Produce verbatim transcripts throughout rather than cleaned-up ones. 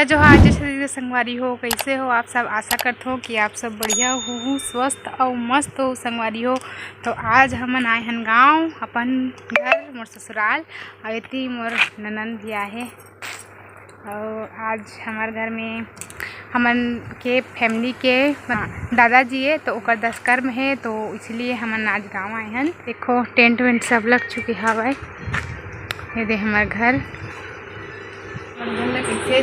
जोहार, जय श्री कृष्ण संगवारी हो, कइसे हो आप सब? आशा करत हो कि आप सब बढ़िया हो, स्वस्थ अउ मस्त हो संगवारी हो। तो आज हमन आए हन गाँव, अपन घर, मोर ससुराल, अउ एती मोर ननद भी आहे। अउ आज हमर घर में हमन के family के दादाजी ए, तो ओकर दसकर्म हे, तो इसलिए हमन आज गाँव आए हन। देखो, tent वेंट सब लग चुके हवय। ये दे हमर घर। हमर घर ला कइसे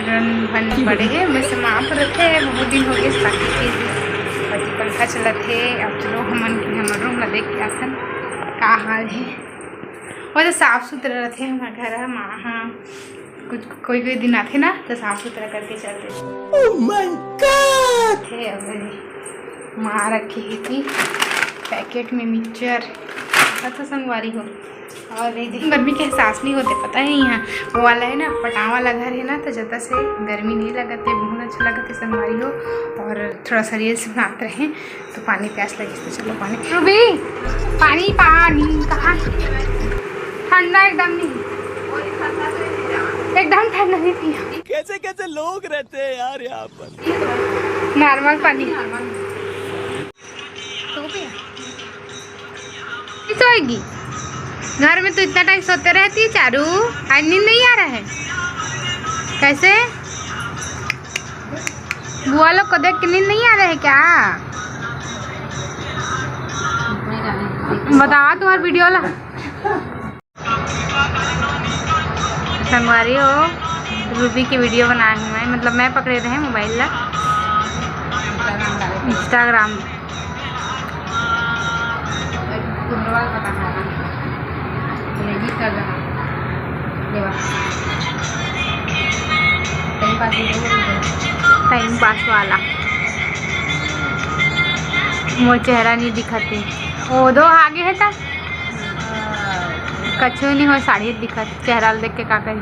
रन बन पड़े हे, मैं समाप्त रथे, बहुत दिन हो गए बाकी चीज। अभी पंखा चलत हे। अब चलो हमन के हमर room ला देख के आसन का हाल हे। वो तो साफ सुथरा रथे हमर घर ह, माँ ह, कुछ कोई कोई दिन आथे ना तो साफ सुथरा करके चलते। Oh my God! थे अब माँ रखे हे कि packet में mixture, अच्छा संगवारी हो। और ये दिन गर्मी के एहसास नहीं होते, पता है यहाँ वो वाला है ना, पटाव वाला घर है ना, तो जता से गर्मी नहीं लगते, बहुत अच्छा लगते संगवारी हो। और थोड़ा शरीर से बनाते रहे तो पानी प्यास लगे तो चलो पानी। रूबी, पानी, पानी कहाँ? ठंडा एकदम नहीं, एकदम ठंडा नहीं पिया। कैसे कैसे लोग रहते हैं यार यहाँ पर। Normal पानी। तो पिया। ये सोएगी? घर में तो इतना time सोते रहती है चारू, आज नींद नहीं आ रहा है? कैसे? बुआ लोग को देख के नींद नहीं आ रहा है क्या? बतावा तुम्हार video ला। संगवारी हो, रूबी की video बनाए हूँ मैं, मतलब मैं पकड़े रहे mobile ला, Instagram। Time pass वाला मोर चेहरा नहीं दिखाते, वो दो आगे है ता कछु नहीं हो, साड़ी दिखत, चेहरा ल देख के का कही।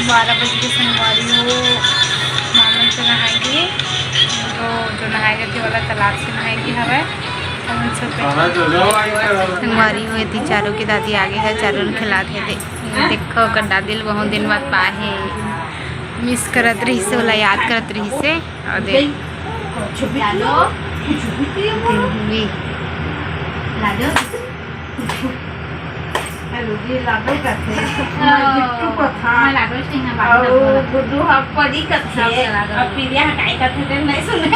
बारह बजे के संगवारी हो, मामन से नहाएंगे, तो जो नहाएगा के वाला तालाब से नहाएंगे हवे। संगवारी हो, एती चारू के दादी आगे है, चारू ल खिलात हे। दे-, देखो, ओकर दादी ल बहुत दिन बाद पाए हे, miss करत रहिस हे, ओला याद करत रहिस हे। और देख, हेलो जी, लाडो कथे। ओ, बिट्टू कथा। मैं लाडो सिंह ह, बाड़ी अउ कथा। गुड्डू ह परी कथे। सबसे लाडो। अब प्रिया ह काय कथे, तेन नहीं सुने।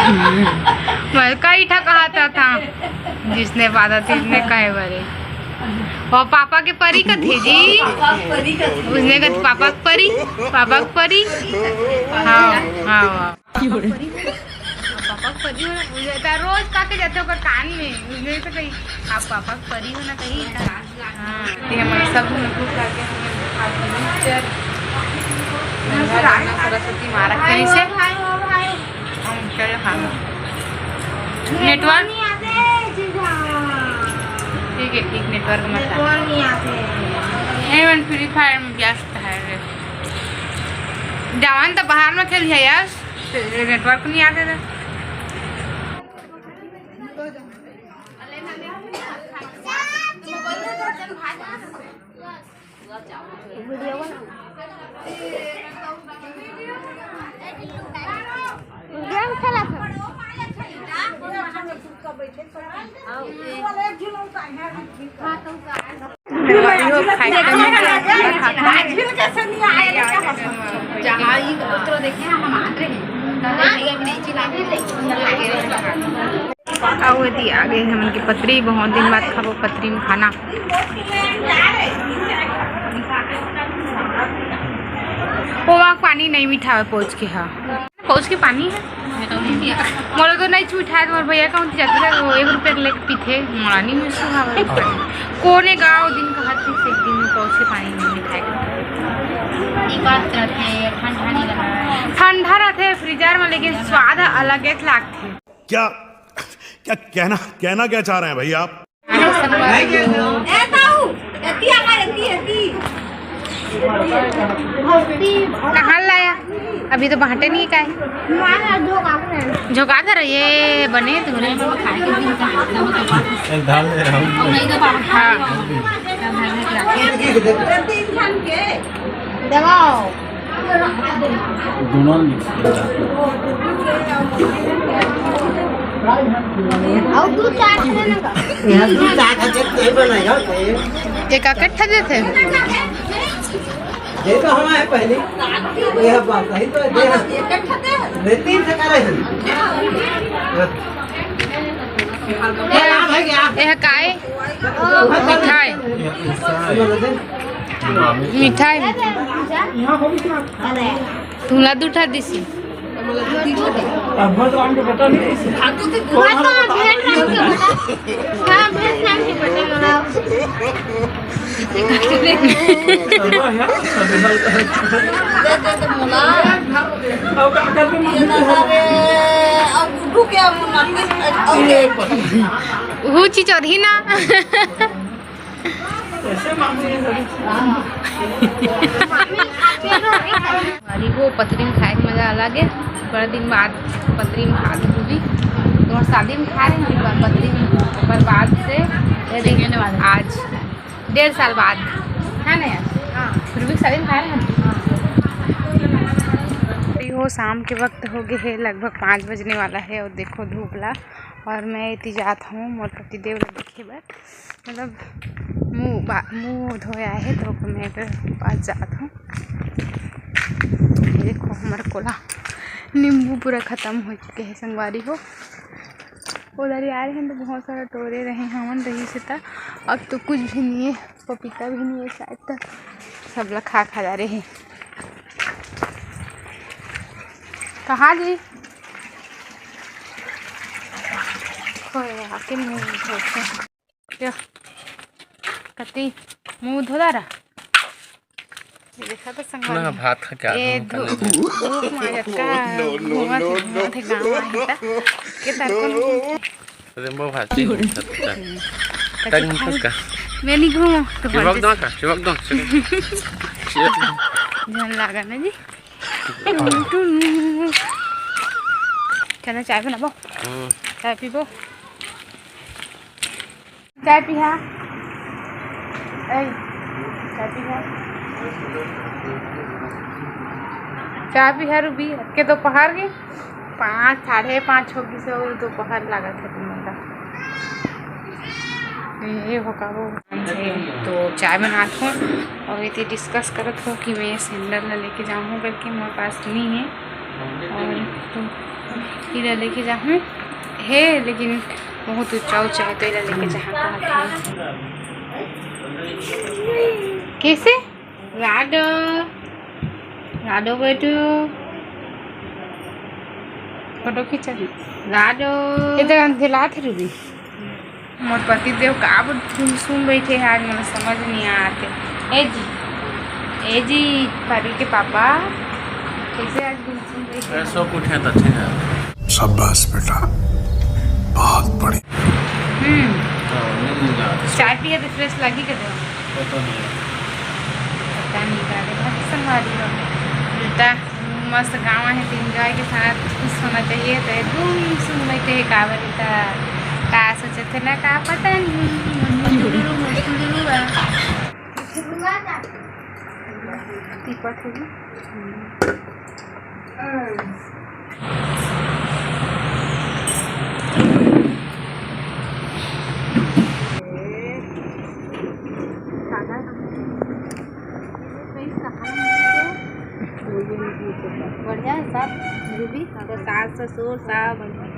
मैं कई ठा कहा था, था। जिसने पाता, तिसने कहे बरे। वो पापा के परी कथे जी। पापा परी कथे। उसने कहा, "पापा के परी, पापा के परी।" हाँ, हाँ, हाँ। पापा के परी हो, पापा के परी हो ना, मुझे तो रोज कह के जाते ओकर कान में, मुझे तो कही, "आप पापा के परी हो ना," कही। हाँ, ये हमारे सब में भूख लग गया, हमने खा के मिक्सचर, गंगा जमुना सरस्वती मारा कहीं से। हम चले खाना। Network? ठीक है, ठीक, network मत आ। ए, मन Free Fire में व्यस्त है रे। जवान तो बाहर में खेल है यार, network नहीं आते थे। गेम खेलत हन। अउ एती आगे हमन के पतरी, बहुत दिन बाद खाबो पतरी में खाना। पोहा के पानी नहीं मीठा है, पहुँच के हा। पहुँच के पानी है। मोला तो नहीं मीठा है, तुम्हारे भैया का उनकी जाती है, वो एक रुपया के लेके पीथे, मोला नहीं मिलसु हवा। कोने गाँव दिन कहत थी, एक दिन पहुँच के पानी नहीं मीठा है। ई बात रहते, ठंडा नहीं रहता है। ठंडा रहते freezer में, लेकिन स्वाद अलग लागथे। क्या, क्या कहना, कहना क्या चाह रहे हैं भैया आप? ए ताऊ, एती आवा, एती, एती। कहाँ लाया? अभी तो बांटे नहीं काय। झोंका कर ये बने तुम्हारे। एक दाल ले रहा हूँ। हाँ। तीन खान के। दबाओ। दोनों मिक्स कर दो। और दो चार थे ना का? यहाँ दो चार का चेक नहीं बनाएगा, कोई। एक इकट्ठा देते हैं। ये तो हमारे पहले। ये बात सही तो है, दे। ये तीन से करे हैं। हाँ। ये, ये काय? मिठाई। मिठाई। तुला दुठा दिसी। हूँ चिचोरही ना। अरे वो पतरी में खाए के मजा अलग है। बड़ा दिन बाद पतरी में खा ली पूरी। तो शादी में खा रहे हैं, पर पतरी में, पर बाद से ये देखिए आज डेढ़ साल बाद, है ना यार? हाँ। फिर भी शादी में खा रहे हैं। अभी वो शाम के वक्त हो गए है, लगभग पाँच बजने वाला है। और देखो धूप ला, और मैं इति जात हूँ मोर पति देव ला देखे बर। मतलब मुँह बा-, मुँह धोया है तो मैं एकर पास जात हूँ। ये देखो हमर कोला नींबू पूरा खत्म हो चुके हैं संगवारी हो। ओदरी आ रहे हैं तो बहुत सारा टोरे रहे हमन रही से त, अब तो कुछ भी नहीं है, पपीता भी नहीं है शायद, तक सब ला खा खा जा रहे हैं। कहाँ जी? खोए आके नहीं धोते। यो, कति मुँह धोला रहा। ये देखा तो संगवारी ना, हो। भात खा के ए, आदमी धू-, धूप में जतका घूमत हे, घूमत हे गाँव में हे त, के तार को नहीं। रेम्बो भात नहीं खा सकता। कच्ची तंग खा फंस का। मैं नहीं घूमो, तो चिपक भाग दो का, चिपक दो, चिपक। झन लागा ना जी। टुनु, टुनु। चलो चाय बनाबो। हम्म। चाय पीबो। चाय पीहा। ए, चाय पीहा। चाय पीहा रूबी, के दोपहर के पाँच, साढ़े पाँच हो गइस हे, अउ दोपहर लागत हे तुमन ला। ये हो का वो। तो चाय बनात हूँ और ये discuss करत हूँ कि मैं sandal ला लेके जाऊँ करके, मोर पास नहीं है। और तो इला लेके जाहूँ हे, लेकिन बहुत ऊंचा ऊंचा है, तो इला लेके जाहूँ कहत हूँ। कैसे? राडो, राडो बेटू, फोटो खींचा। राडो। ये तो अंधेला थे रूबी। मोर पति देव का अब गुमसुम बैठे हैं आज, मोला समझ नहीं आते। ए जी, ए जी, परी के पापा, कैसे आज गुमसुम बैठे हैं? ऐसा कुछ है तो अच्छे है। शाबाश बेटा, बहुत बढ़िया। हम्म। हाँ, नहीं, नहीं, नहीं, चाय पिए तो fresh लगी के दे। पता नहीं। पता नहीं का रे, भाभी संभाल लो। बेटा, मस्त गाँव है तो enjoy के साथ खुश होना चाहिए। तो गुमसुम बैठे हैं काबर का, का सोचत हे ना का पता नहीं। मस्त डुडुरु, मस्त डुडुरु बा। दीपक है जी। बढ़िया है सब, रूबी, तो सास ससुर सब बढ़िया है।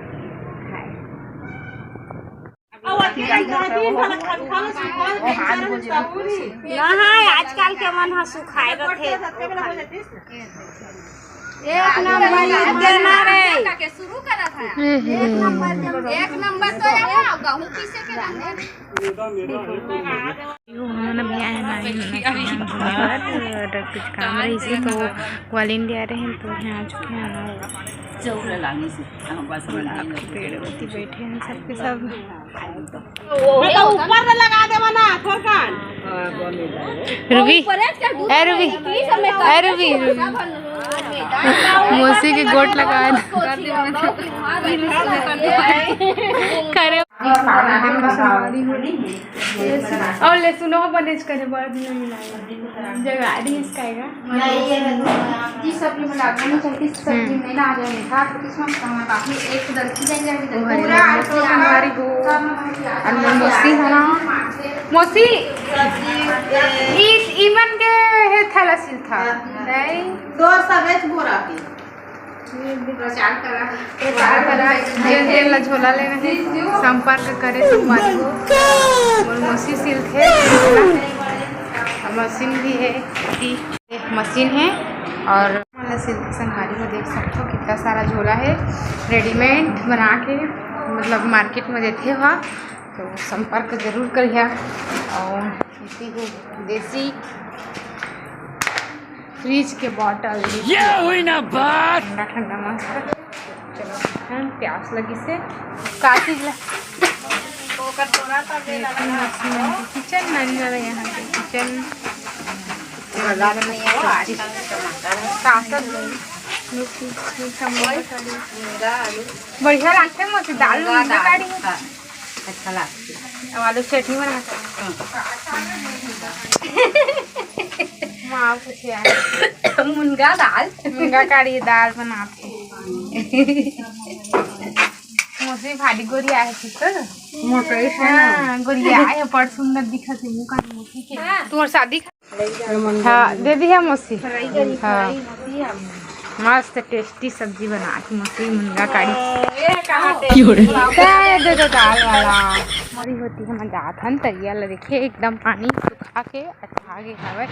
ना है, आजकल के मन ह सुखाए रथे। एक नंबर देना रे। एक नंबर देना। एक नंबर तो यहाँ गहूँ पीसे के नाम है। हमन अभी आए हन, आए हन, आए हन, कुछ काम रहिस हे, तो ग्वालिंडिया रहे हैं, तो यहाँ आ चुके हैं। पेड़ वती बैठे हैं सबके सब। मैं तो ऊपर में लगा देवा ना, थोरकन। रूबी, ए रूबी, ए रूबी, मौसी के गोट लगा दे। करे। और ले सुनो, बनेज करे बड़ दिन नहीं लागे। जगाड़ी इसका आएगा। नहीं, ये है, जी, सब्जी में लागना नहीं चाहिए, सब्जी हम्म। में ना आ जाए मीठा, तो किस्मत का हमारे बाप में एक दर्जी जाएंगे, अभी वो है, पूरा मौसी आज हमारी हो। सब में भर के आ और जाए। मौसी है ना, मौसी, सब्जी, ई, ईमन के है थैला सिल था। हाँ। नहीं। दो सब एक बोरा के। प्रचार करा। प्रचार करा। जेन तेन ला झोला लेना है, संपर्क करे संगवारी हो। मोर मौसी सिलथे, मशीन भी है, एक मशीन है और मतलब सिल-, संगवारी हो देख सकथो कितना सारा झोला है रेडीमेड बना के, मतलब मार्केट में देथे हुआ, तो संपर्क जरूर करिहा। और इसी को देसी फ्रिज के बॉटल। ये हुई ना बात। ठंडा ठंडा मस्त। चलो, हम प्यास लगी से का चीज ला? ओकर तोरा सा दे लगा। किचन नंजर है यहाँ के, किचन। बाजार में ये आजकल टमाटर है। ताकत नहीं। मीठा, मीठा, मीठा। मुनगा, आलू। बढ़िया लागथे मोती दाल, मुनगा मुनगा दाल। काढ़ी। हाँ। अच्छा लागथे। अब आलू चटनी बना के। हम्म। माँ कुछ यार। मुनगा दाल। मुनगा काढ़ी दाल बनाथे। मौसी भारी गोरिया है चित्त। मोटई से ना। हाँ, गोरिया है, बड़ सुंदर दिखत है मुँह का मौसी के। हाँ। तुम्हार शादी हाँ, दे दिया मौसी। हाँ। मस्त टेस्टी सब्जी बना के मौसी मुनगा काढ़ी। ये कहाँ थे? दे दो दाल वाला। हमारी होती है, हम जात हन तरिया ला देखे, एकदम पानी सुखा के अच्छा आगे हवे।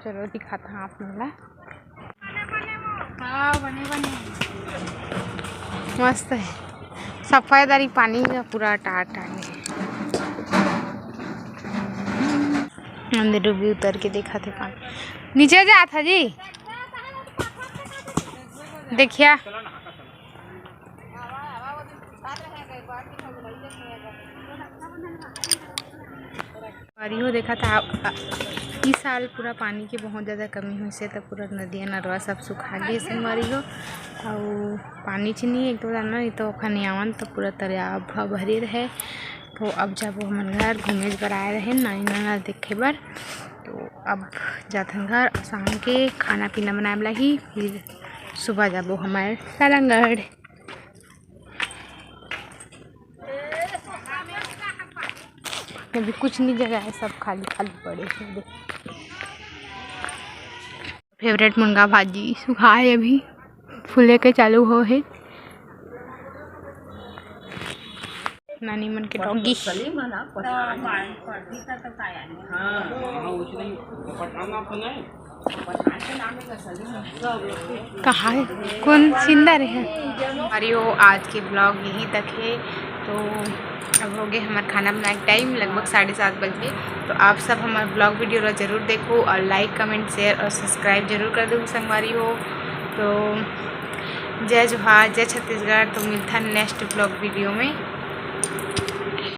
चलो दिखाता हूँ आप मन ला। हाँ, बने, बने। मस्त है। सफेद अरी पानी का पूरा टाट टाट है। मंदिर डूबी उतर के देखा थे पानी। नीचे जात है जी। देखिया। और इहो देखा था, अ, इस साल पूरा पानी के बहुत ज़्यादा कमी होइस हे, त पूरा नदिया नरवा सब सुखा गे संगवारी हो। अउ पानी च नहीं एक दो दाना, नहीं तो ओखर नियावन त पूरा तरिया भरे रहे। तो अब जाबो हमन घर, घूमे बर आए रहे नानी नाना देखे बर। तो अब जाथन घर, शाम के खाना पीना बनाए वाला ही, फिर सुबह जाबो हमर सारंगढ़। अभी कुछ नहीं जगह है, सब खाली खाली पड़े हैं। देख, फेवरेट मुनगा भाजी सुखा है, अभी फूले के चालू हो है। नानी मन के डॉगी। कहाँ है? कौन सुंदर है? अरे वो आज के ब्लॉग यहीं तक है। तो अब हो गए हमारे खाना बनाए के टाइम, लगभग साढ़े सात बज गए। तो आप सब हमारे ब्लॉग वीडियो ला जरूर देखो और लाइक, कमेंट, शेयर और सब्सक्राइब जरूर कर दो संगवारी हो। तो जय जोहार, जय छत्तीसगढ़। तो मिलता है नेक्स्ट ब्लॉग वीडियो में।